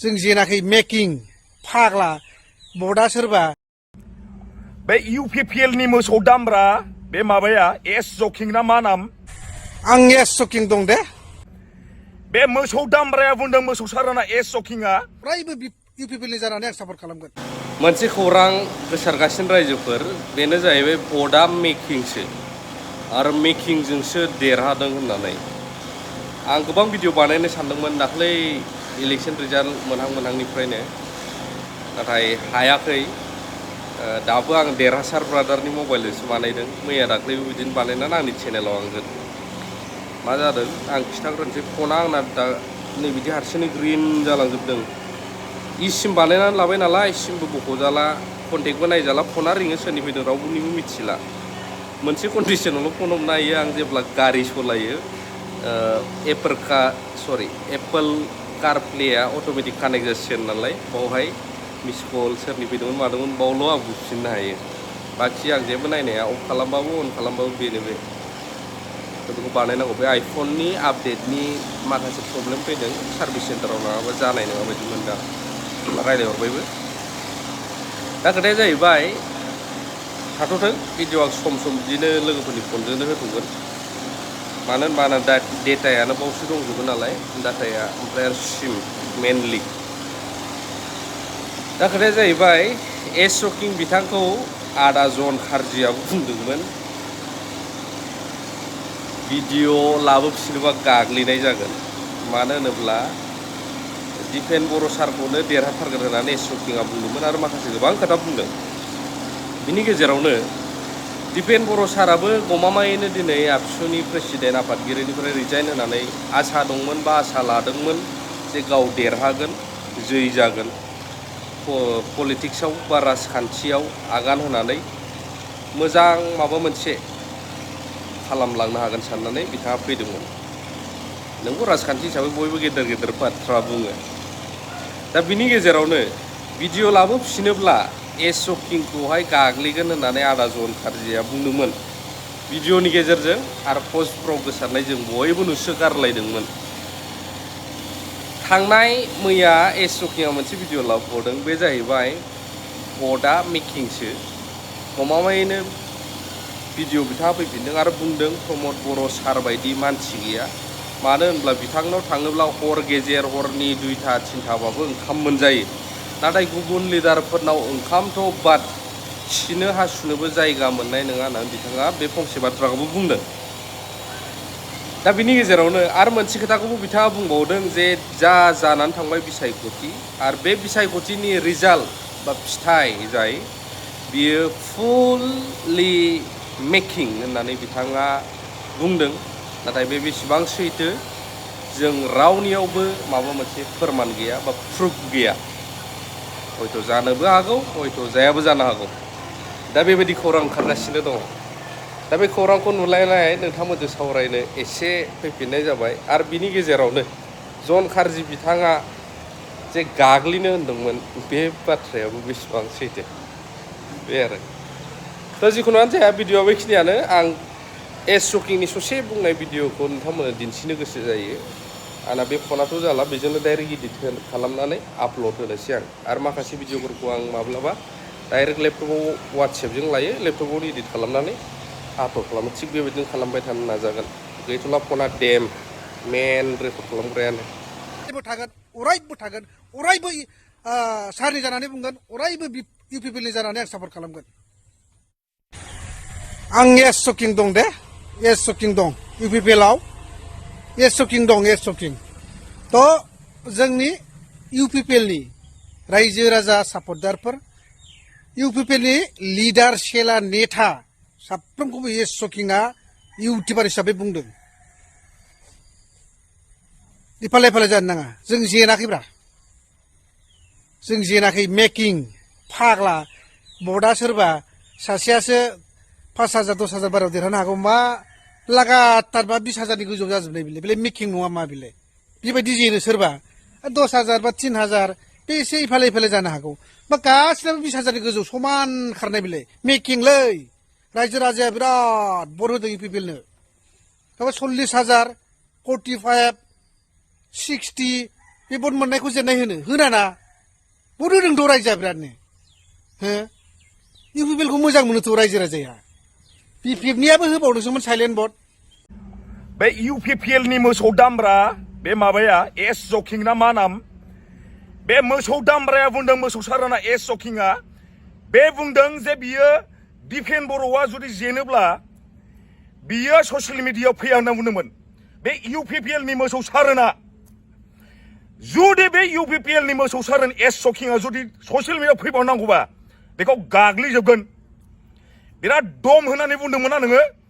जों जेनाखै मेकिं फाग्ला बडा सोरबा बे UPPL नि मोसौ दामब्रा बे माबाया एस जकिं ना मा नाम आं एस जकिं दं दे बे मोसौ दामब्राया बुंदों मोसौ साराना एस जकिंआ अरायबो UPPL जानानै आं सापर्ट खालामगोन मोनसे खौरां गोसारगासिनो रायजोफोर बेनो जाहैबाय बडा मेकिंसो आरो मेकिंजोंसो देरहादों होननानै आं गोबां भिडिअ बानायनो सानदोंमोन दाख्लै इलेक्शन रिजाल्ट मोनहांनिफ्रायनो नाथाय हायाखै दाबो आं देरहासार ब्रादारनि मबाइलजोंसो बानायदों मैया दाख्लैबो बिदिनो बानायनानै आंनि चेनेलाव आं मा जादों आं खिथाग्रोनोसै फना आंना दा नै बिदि हारसिंनो ग्रिन जालांजोबदों इसिम बानायनानै लाबाय नालाय सिमबो बख'जाला कन्टेक्टबो नायजाला फना रिङो सोरनि फैदों रावबोनिबो मिथिला मोनसे कन्डिसनावल' फन हमनो हायो आं जेब्ला गारि सालायो एप्पल कारप्लेया अट'मेटिक कानेक्ट जासिगोन नालाय बावहाय मिस कल सोरनि फैदोंमोन मादोंमोन बावल' आं बुफिननो हायो बाखि आं जेबो नायनाया अफ खालामबाबो अन खालामबाबो बेनो बे बेखौ बानायनांगौ बे आइफननि आपडेटनि माखासे प्रब्लेम फैदों सार्भिस सेन्टाराव नङाबा जानाय नङा बायदि मोनदां रायज्लायहरबायबो दा खोथाया जाहैबाय थाथ'थों भिडिअ आं सम बिदिनो लोगोफोरनि फनजोंनो होथ'गोन मानो होनबा आंना डेटायानो बावसो दंजोबो नालाय डाटाया ओमफ्राय आरो सिम मेनलि दा खोथाया जाहैबाय एस जकिं बिथांखौ आदा जन खार्जियाबो बुंदोंमोन भिडिअ लाबोफिनोबा गाग्लिनाय जागोन मानो होनोब्ला दिपेन बर' सारखौनो देरहाथारगोन होननानै एस जकिंआ बुंदोंमोन आरो माखासे गोबां खोथा बुंदों बिनि गेजेरावनो दिपेन बर' साराबो गमामायैनो दिनै आबसुनि प्रेसिडेन्ट आफादगिरिनिफ्राय रिजाइन होनानै आसा दंमोन बा आसा लादोंमोन जे गाव देरहागोन जै जागोन पलिटिक्सआव बा राजखान्थियाव आगान होनानै मोजां माबा मोनसे खालामलांनो हागोन साननानै बिथाङा फैदोंमोन नोंगौ राजखान्थि हिसाबै बयबो गेदेर बाथ्रा बुङो दा बिनि गेजेरावनो भिडिअ लाबोफिनोब्ला एस जकिंखौहाय गाग्लिगोन होननानै आदा जन खार्जिया बुंदोंमोन भिडिअनि गेजेरजों आरो पस्टफ्राव गोसारनाय जों बयबो नुसोगारलायदोंमोन थांनाय मैया एस जकिंआ मोनसे भिडिअ लाबोबावदों बे जाहैबाय बडा मेकिंसो गमामायैनो भिडिअ बिथाङा फैफिनदों आरो बुंदों प्रमद बर' सार बायदि मानसि गैया मानो होनब्ला बिथांनाव थाङोब्ला हर गेजेर हरनि 2टा 3टाबाबो ओंखाम मोनजायो नाथाय गुबुन लिडारफोरनाव ओंखामथ' बाद खिनो हासुनोबो जायगा मोननाय नङा होननानै बिथाङा बे फंसे बाथ्राखौबो बुंदों दा बिनि गेजेरावनो आरो मोनसे खोथाखौबो बिथाङा बुंबावदों जे जानानै थांबाय बिसायख'थि आरो बे बिसायख'थिनि रिजाल्ट बा फिथाइ जाय बियो फुललि मेकिं होननानै बिथाङा बुंदों नाथाय बे बेसेबां सैथो जों रावनियावबो माबा मोनसे फोरमान गैया बा प्रुफ गैया हयथ' जानोबो हागौ हयथ' जायाबो जानो हागौ दा बेबायदि खौरां ओंखारगासिनो दङ दा बे खौरांखौ नुलायनाय नोंथांमोनजों सावरायनो एसे फैफिननाय जाबाय आरो बिनि गेजेरावनो जन खार्जि बिथाङा जे गाग्लिनो होनदोंमोन बे बाथ्रायाबो बेसेबां सैथो बे आरो दा जिखुनुआनो जाया भिडिअआ बेखिनियानो आं एस जकिंनि ससे बुंनाय भिडिअखौ नोंथांमोननो दिन्थिनो गोसो जायो आंना बे फनाथ' जाला बेजोंनो डाइरेक्ट इडिट खालामनानै आपल'ड होनोसै आं आरो माखासे भिडिअफोरखौ आं माब्लाबा डाइरेक्ट लेपटपाव वाट्सएपजों लायो लेपटपावनो इडिट खालामनानै आपल'ड खालामो थिग बेबायदिनो खालामबाय थानो नाजागोन गैथ'ला फना डेम मेन रेकर्ड खालामग्रायानो अरायबो थागोन अरायबो सारनि जानानै बुंगोन अरायबो UPPL जानानै आं सापर्ट खालामगोन आं एस जकिं दं दे एस जकिं दं UPPL आव एस जकिं दं एस जकिं थ' जोंनि UPPL नि रायजो राजा सापर्टारफोर UPPL नि लिडार सेला नेता साफ्रोमखौबो एस जकिंआ इउटिउबार हिसाबै बुंदों इफाले जानो नाङा जों जेनाखैब्रा जों जेनाखै मेकिं फाग्ला बडा सोरबा सासेयासो 5,000 10,000 बाराव देरहानो हागौ मा लागातार बा 20,000नि गोजौ जाजोबनाय बिलाय मेकिं नङा मा बिलाय बेबायदि जेनो सोरबा 10,000 बा 3,000 बे एसे इफाले जानो हागौ बा गासिनाबो 20,000नि गोजौ समान खारनाय बिलाय मेकिंलै रायजो राजाया बिराद बर होदों UPPL नो 40,000 45 60 बे भट मोननायखौ जेननाय होनाना भट होदोंथ' रायजोआ बिरादनो हो इउपिपिएलखौ मोजां मोनोथ' रायजो राजाया बिपिएफनियाबो होबावदोंसोमोन साइलेन्ट भट बे इउपिपिएलनि मोसौ दामब्रा बे माबाया एस जकिं ना मा नाम बे मोसौ दामब्राया बुंदों मोसौ सारोना एस जकिंआ बे बुंदों जे बियो दिपेन बर'आ जुदि जेनोब्ला बियो ससियेल मिडियायाव फैया होनना बुंदोंमोन बे इउपिपिएलनि मोसौ सारोना जुदि बे इउपिपिएलनि मोसौ सारोन एस जकिंआ जुदि ससियेल मिडियायाव फैबावनांगौबा बेखौ गाग्लिजोबगोन बिराद दम होननानै बुंदोंमोन ना नोङो